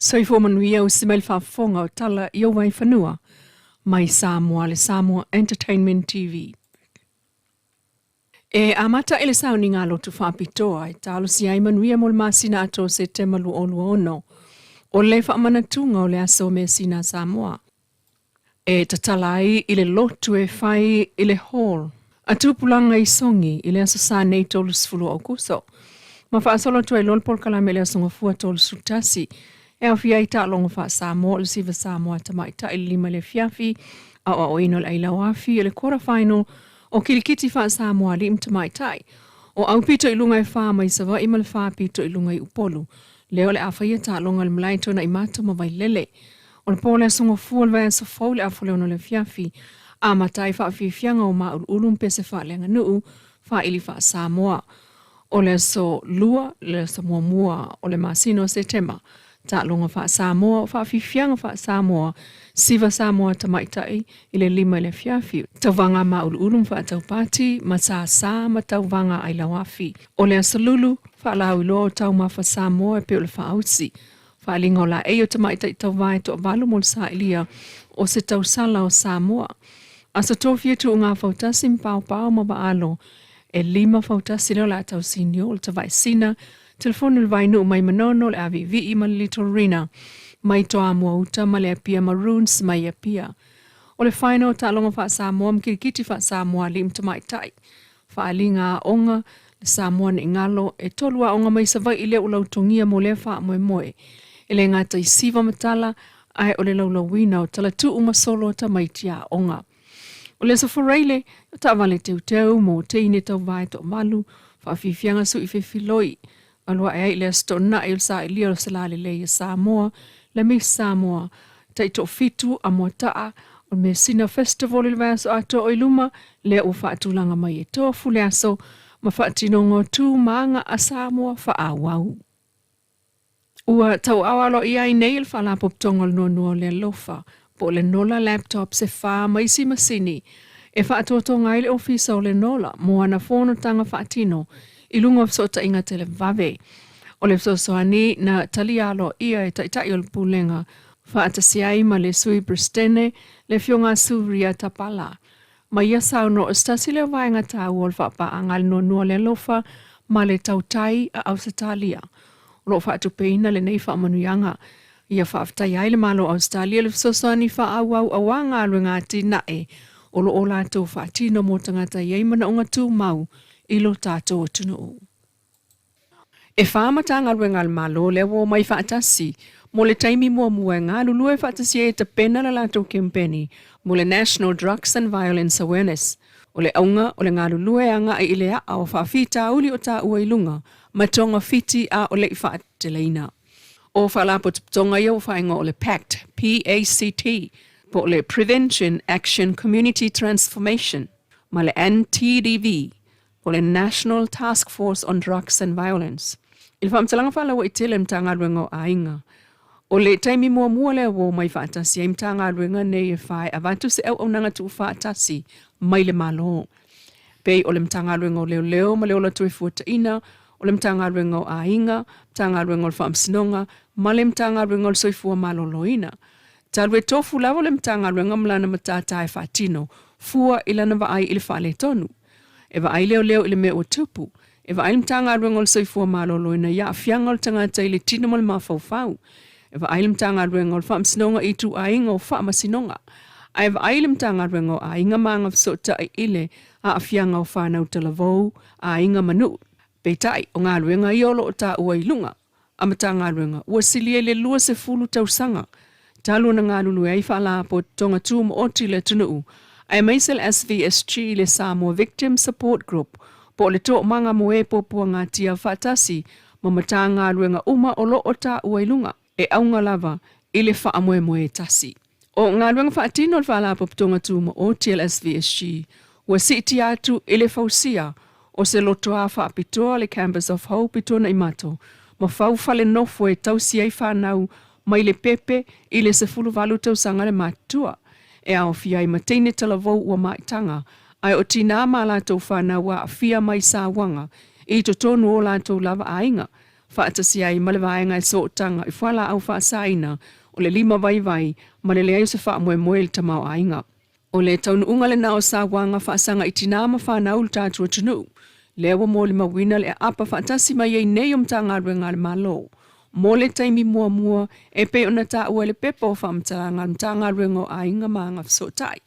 Soifua manuia usi mai le faafofoga o tala i ou vaifanua mai Samoa le Samoa Entertainment TV. E amata i le sauniga a lotu faapitoa e talosia ai manuia mo le masina atoa o Setema 2026, o le faamanatuga o le Aso Measina a Samoa. E tatala ai i le lotu e fai i le Hall a Tupulaga i Sogi i le Aso Sa nei 30 o Aokuso, ma faasolo atu ai loa le polokalame i le Aso Gafua 31, e aofia ai taaloga faa-Samoa o le Siva Samoa a Tamaitai i le 5 i le afiafi, aoaoina o le Ailao Afi o le Quarter Final o Kilikiti faa-Samoa Alii ma Tamaitai, o aupito i luga e fa mai Savaii ma le fa pito i luga i Upolu, lea o le a faia taaloga i le malae Tuanaimato ma Vailele. O le po o le Aso Gafua o le vaiaso fou i le afuleono o le afiafi, amata ai faafiafiaga o Māuluulu ma pese faaleaganuu, faili faa-Samoa. O le aso Lua, le aso muamua o le masina o Setema, taaloga faa-Samoa o faafiafiaga faa-Samoa, siva Samoa tamaitai i le 5 i le afiafi, tauvaga māuluulu ma faataupati, ma sāsā ma tauvaga ailao afi. O le aso Lulu, faalauiloa o taumafa Samoa e pei o le faausi, faaaliga o laei o tamaitai tauva e toavalu mo le sailia o se tausala o Samoa. Aso Tofi e tuuga fautasi ma paopao ma vaalo e 5 fautasi lea o le a tausinio o le tavaesina, telefoni o le Vainuu mai Manono, le Aviivii ma le Little Rina mai Toamua Uta ma le Apia Maroons mai Apia. O le final o taaloga faa-Samoa ma kilikiti faa-Samoa alii ma tamaitai. Faaaliga aoga le Samoa ne i galo e tolu aoga mai Savaii lea ua lautogia mo lea faamoemoe. E le gata i siva ma tala, ae o le laulauina o talatuu ma solo a tamaiti aoga. O le Aso Faraile, o taavale teuteu mo teine tauvae toavalu, faafiafiaga sui fefiloi, alu ae ai i le Aso Toonai o le sailia o se lalelei a Samoa, le Miss Samoa, taitoafitu a Moataa, o le Measina Festival i le vaiaso atoa o i luma, lea ua faatulaga mai e tofu le aso ma faatinoga o tu ma aga a Samoa faaauau. Ua tauaao aloaia ai nei le Faalapotopotoga o le Noanoa o le Alofa, po o le Nola Laptops e fa ma isi masini e faatoatoga ai le Ofisa o le Nola mo ana fonotaga faatino i luga o fesootaiga televave. O le fesoasoani na talia aloaia e Taitai o le Pulega faatasi ai ma le Sui Peresetene le Afioga a Suria Tapala. Ma ia saunoa o se tasi lea o vaega taua o le faapaaga a le Noanoa o le Alofa ma le Tautai a Ausetalia. O lo o faatupeina lenei faamanuiaga ia faafetaia ai le Malo o Ausetalia i le fesoasoani faaauau aua galuega atinae o lo o latou faatino mo tagata e i ai manaoga tumau i lo tatou atunuu. E fa Matagaluega a le Malo lea ua omai faatasi mo le taimi muamua e galulue faatasi ai e tapena le latou kempeni mo le National Drugs and Violence Awareness. O le auga o le galulue e agai i le aa o faafitauli o taua i luga ma togafiti a o le i faateleina. O faalapotopotoga ia ua faaigoa o le PACT, P-A-C-T, po o le Prevention Action Community Transformation ma le NTDV, po o le National Task Force on Drugs and Violence. I le faamatalaga faalauaitele a le Matagaluega o Aiga, o le taimi muamua lea ua omai faatasi ai Matagaluega nei e fa e avatu se auaunaga tuufaatasi mai le Malo. Pei o le Matagaluega o Leoleo ma le Ola Toefuataina, o le Matagaluega o Aiga, Matagaluega o le Faamasinoga ma le Matagaluega o le Soifua Maloloina. Talu e tofu lava le Matagaluega ma lana matata e faatino, fua i lana vaai i le faaletonu. E vaai leoleo i le mea ua tupu. E vaai le Matagaluega o le Soifua Maloloina i aafiaga o le tagata i le tino ma le mafaufau. E vaai le Matagaluega o le Faamasinoga i ituaiga o faamasinoga. Ae vaai le Matagaluega o Aiga ma Agafesootai i le aafiaga o fanau talavou, aiga ma nuu. Peitai, o galuega ia o lo o taua i luga a Matagaluega ua silia i le 20 tausaga talu ona galulue ai Faalapotopotoga Tumaoti i le atunuu, aemaise le SVSG, le Samoa Victim Support Group, po o le Toomaga mo e Puapuagatia faatasi ma Matagaluega uma o lo o taua i luga, e auga lava i le faamoemoe e tasi. O galuega faatino a le Faalapotopotoga Tumaoti a le SVSG ua siitia atu i le fausia o se lotoa faapitoa le Campus of Hope i Tuanaimato ma fau fale nofo e tausi ai fanau mai le pepe i le 18 tausaga le matutua, e aofia ai ma teine talavou ua maitaga, ae o tinā ma latou fanau ua aafia mai sauaga i totonu o latou lava aiga. faatasi ai ma le vaega e sootaga i fualaau faasaina o le lima vaivai ma le leai o se faamoemoe i le tamaoaiga. O le taunuuga lena o sauaga faasaga i tinā ma fanau i le tatou atunuu, lea ua molimauina le aapa faatasi mai ai nei o Matagaluega a le Malo mo le taimi muamua e pei ona taua i le pepa o faamatalaga a le Matagaluega o Aiga ma Agafesootai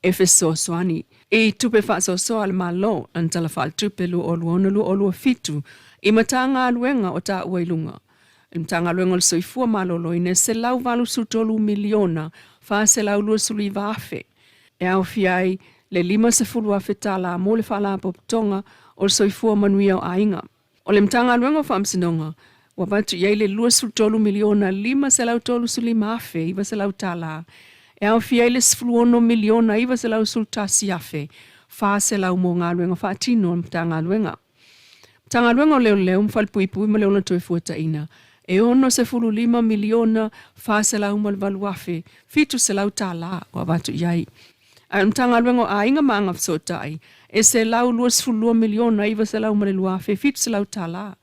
e fesoasoani i tupe faasoasoa a le Malo lana Tala Faaletupe 2026/2027 i Matagaluega o taua i luga. I le Matagaluega o le Soifua Maloloina e $183 miliona 429 afe e aofia ai le $50 afe tala mo le Faalapotopotoga o le Soifua Manuia o Aiga. O le Matagaluega o Faamasinoga ua avatu i ai le $23 miliona 535 afe 900 tala e aofia ai le $16 miliona 911 afe 400 mo galuega faatino a le Matagaluega. Matagaluega o Leoleo ma Falepuipui ma le Ola Toefuataina, e $65 miliona 408 afe 700 tala ua avatu i ai. Ae o le Matagaluega o Aiga ma Agafesootai, e $122 miliona 902 afe 700 tala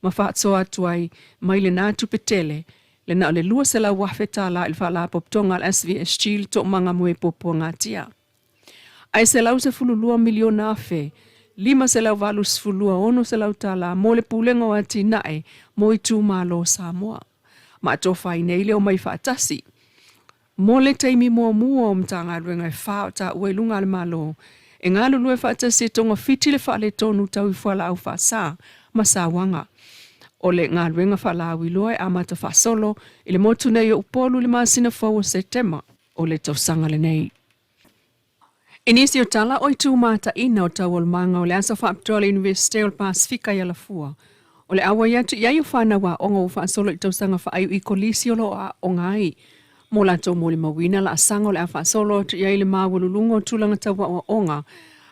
ma faasoa atu ai mai lena tupe tele le na o le $200 afe tala i le Faalapotopotoga a le SVSG le Toomaga Moe Puapuagatia. Ae $112 miliona afe 582 600 tala mo le Pulega o Atinae mo Itumalo o Samoa. Ma atofa ai nei le omai faatasi mo le taimi muamua o Matagaluega e fa o taua i luga a le Malo e galulue faatasi e togafiti le faaletonu tau i fualaau faasa ma sauaga. O le galuega faalauiloa e amata faasolo i le motu nei o Upolu i le masina fou o Setema o le tausaga lenei. I nisi o tala o itu mataʻina o taualumaga o le aso faapitoa a le Iunivesite o le Pasefika i Alafua, o le auai atu i ai o fanau aoga ua faasolo i tausaga faaiu i kolisi o lo o aooga ai mo latou molimauina laasaga o le a faasolo atu i ai le maualuluga o tulaga tau aoaoga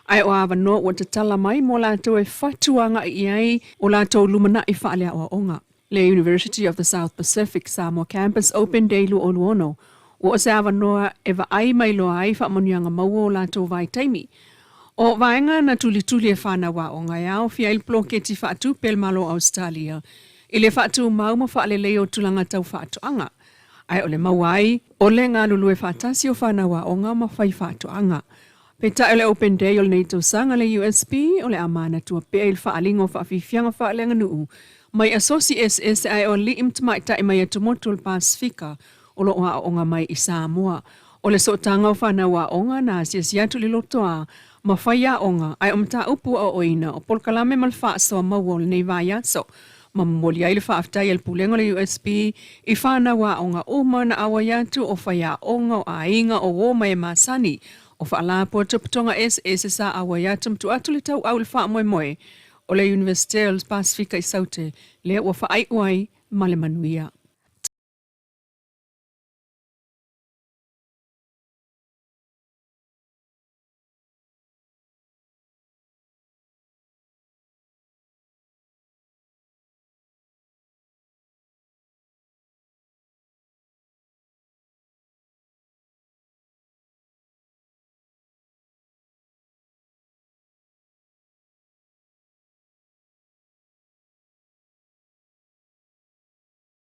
ae o avanoa ua tatala mai mo latou e fatu agai i ai o latou lumanai faaleaoaoga. Le University of the South Pacific Samoa Campus Open Day 2026, ua o se avanoa e vaai mai loa ai faamanuiaga maua o latou vaitaimi. O vaega na tulituli e fanau aoga e aofia ai le poloketi faatupe a le Malo o Ausetalia i le faatumau ma faaleleia o tulaga tau faatoaga, ae o le maua ai o le galulue faatasi o fanau aoga ma fai faatoaga. Peitai o le Open Day o lenei tausaga le USB o le a manatua pea i le faaaliga o faafiafiaga faaleaganuu mai asosi eseese ae o alii ma tamaitai mai atumotu o le Pasefika o lo o aooga mai i Samoa. O le sootaga o fanau aoga na asiasi atu i le lotoa ma fai aoga ae o mataupu aoaoina o polokalame ma le faasoa maua o lenei vaiaso ma momoli ai le faafetai a le Pulega o le USB i fanau aoga uma na auai atu o faiaoga, o aiga, o uo ma e masani, o faalapotopotoga eseese sa auai atu ma tuu atu le tauau i le faamoemoe o le Iunivesite o le Pasefika i Saute lea ua faaiu ai ma le manuia.